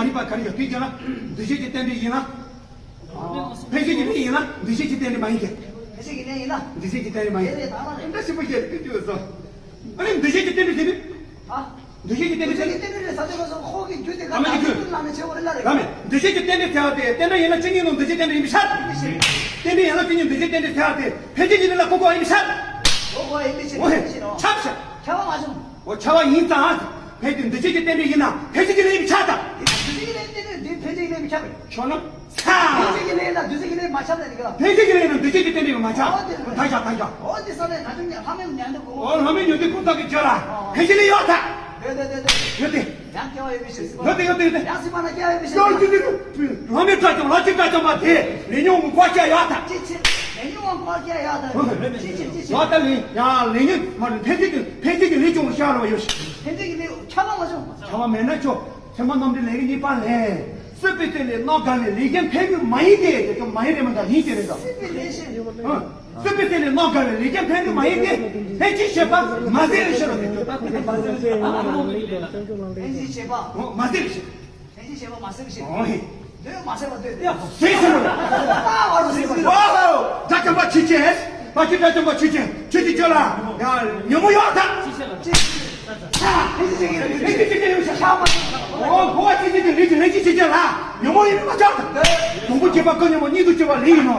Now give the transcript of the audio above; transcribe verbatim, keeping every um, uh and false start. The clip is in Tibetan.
ཡིན་པ་ག་རེ་ཡོད། དེ་བྱས་ན་འདུ་བྱེད་ཀྱི་རྟེན་འབྲེལ་ཡིན་ན། འཕེན་བྱེད་ཀྱི་ལས་ཡིན་ན་འདུ་བྱེད་ཀྱི་རྟེན་འབྲེལ་མ་ཡིན་ཏེ། འཕེན་བྱེད་ཀྱི་ལས་ཡིན་ན། འདུ་བྱེད་ཀྱི་རྟེན་འབྲེལ་མ་ཡིན། དེ་ལས་ད་ལ་རེད། འདྲ་ཞིབ་པོ་བཤད་ཀྱི་ཡོད་སོ། ཨ་ནི་འདུ་བྱེད་ཀྱི་རྟེན་འབྲེལ་དེ་ནི། ཨ། འདུ་བྱེད་ཀྱི་རྟེན་འབྲེལ་དེ་ནི། འདུ་བྱེད་ཀྱི་རྟེན་འབྲེལ་ཟེར་དུས་ཁོ་གི་རྒྱུ་དེ་ག་ལ་མེད་ཀྱི། ལ་མེད་ཆེ་བ་རེད་ལ་རེད། ལ་མེད། འདུ་བྱེད་ཀྱི་རྟེན་འབྲེལ་ཟེར་བ་དེ་རྟེན་འབྲེལ་ཡིན་ན་ཅི་ཉིད་ནོ་འདུ་བྱེད་རྟེན་འབྲེལ་ཡིན་པའི་ཕྱིར། རྟེན་འབྲེལ་ཡིན་ན་ཅི་ཉིད་འདུ་བྱེད་རྟེན་འབྲེལ་ཟེར་བ་དེ་འཕེན་བྱེད་ཀྱི་ལས་ལ་གོ་གོ་ཡིན་པའི་ཕྱིར། གོ་གོ་ཡིན་པའི་ཕྱིར། འོ་ཧེ། ཆབ་ཤ། ཁྱབ་པ་མ་བྱུང་། འོ་ཁྱབ་པ་ཡིན་ཙང་། ཕན་ཚུན་འདུ་བྱེད་ཀྱི་རྟེན་འབྲེལ་ཡིན་ན་འཕེན་བྱེད་ཀྱི་ལས་ཡིན་པའི་ཕྱིར་དང་། འདུ་བྱེད་ཀྱི་ལས་རྟེན་འབྲེལ་འདི་འཕེན་བྱེད་ཀྱི་ལས་མི་ཁྱབ་པས། ཆོག་ན། ཚ། འཕེན་བྱེད་ཀྱི་ལས་ལ་འདུ་བྱེད་ཀྱི་ལས་མ་ཁྱབ་ནས་འདི་ག་ལ། འཕེན་བྱེད་ཀྱི་ལས་ཡིན་ན་འདུ་བྱེད་ཀྱི་རྟེན་འབྲེལ་མ་ཁྱབ། འོ་དེ་རེད། ད་ཡ་ད་ཡ། འོ་འདི་ས་ནས་ད་དུང་ཉ་ལྷ་མོའི་ཉ་འདི་གོ། འོ་ལྷ་མོའི་ཉ་འདི་ཁོ་ཐག་གི་རྒྱུ་ལ་འཕེན་བྱེད་ལས་ཡོད་ད། ཡོད་དེ་དེ་དེ། ཡོད་དེ། ཡང་སྐྱེ་བ་ཡོད་པའི་ཕྱིར་སྲིད་པ། ཡོད་དེ་ཡོད་དེ་ཡོད་དེ། ཡང་སྲིད་པ་ན་སྐྱེ་བ་ཡོད་པའི་ཕྱིར། ལོ་རྒྱུས་དེ། ལྷ་མོའི་དགྲ་བཅོམ་ལྷ་ཆེན་དགྲ་བཅོམ་པ་དེ་ལས་ཉོན་མོངས་འཁོར་བརྒྱ་ཡོད་ད། ཅི་ཕྱིར་ལས་ཉོན་མོངས་འཁོར་བརྒྱ་ཡོད་ད། ཅི་ཕྱིར་ཅི་ཕྱིར། ཡོད་ད་ལས་ཡང་ལས་ཉོན་མ་རེད། འཕེན་བྱེད་ཀྱི་འཕེན་བྱེད་ཀྱི་ལས་བྱུང་བ་ཤར་བ་ཡོད་ཤིག་འཕེན་བྱེད་ཀྱི་ལས་ཁྱབ་པ་མ་བྱུང་། ཁྱབ་པ་མེད་ན་ཆོག་ཚད་མ་རྣམ་འགྲེལ་ལས་ཀྱི་གཉིས་པ་ལས། སྲིད་པའི་རྩེ་ལས་རྣམ་དགར་བའི་ལས་ཀྱང་འཕེན་པའི་མ་ཡིན་ཏེ། དེ་ཚོ་མ་ཡིན་རེད་མ་ད་ཡིན་ཏེ་རེད་ད། སྲིད་པའི་ལས་ཞེས། ཨ། སྲིད་པའི་རྩེ་ལས་རྣམ་དགར་བའི་ལས་ཀྱང་འཕེན་པའི་མ་ཡིན་ཏེ། ལྷན་ཅིག་བྱེད་པ་མ་ཟད་པའི་ཕྱིར་རོ། དེ་ཚོ་ལྷན་ཅིག་བྱེད་པ། མ་ཟད་པའི་ཕྱིར། ལྷན་ཅིག་བྱེད་པ་མ་ཟད་པའི་ཕྱིར། འོ་ཧེ། འདོད་མ་ཟད་པ་འདོད། ཟེར་ཟེར་རོ། ད་བར་དུ་ཟེར་ཟེར་རོ། ཝའོ། དགྲ་བཅོམ་པ་ཆོས་ཅན། ཕ་ཁྱི་དགྲ་བཅོམ་པ་ཆོས་ཅན། ཁྱོད་ཀྱི་རྒྱུད་ལ་ཡང་ཉོན་མོངས་ཡོད་ད། ཅི་ལྷན་ཅིག་བྱེད་ཀྱི་ལས་ཀྱི་ལས་ཀྱི་ལས་ཀྱི་ལས་ཀྱི་ལས་ཀྱི་ལས་ཀྱི་ལས་ཀྱི་ལས་ཀྱི་ལས་ཀྱི། འོ་འཁོར་བ་ཆོས་ཅན་གྱི་ལས་ཀྱི་ལས་ཀྱི་ཆོས་ཅན་ལ་ཉོན་མོངས་ཡིན་པས་མ་ཁྱབ་ད། དང་པོ་བྱེད་པ་ཀུན་ཉོན་མོངས། གཉིས་སུ་བྱེད་པ་ལས་ཡིན་ནོ།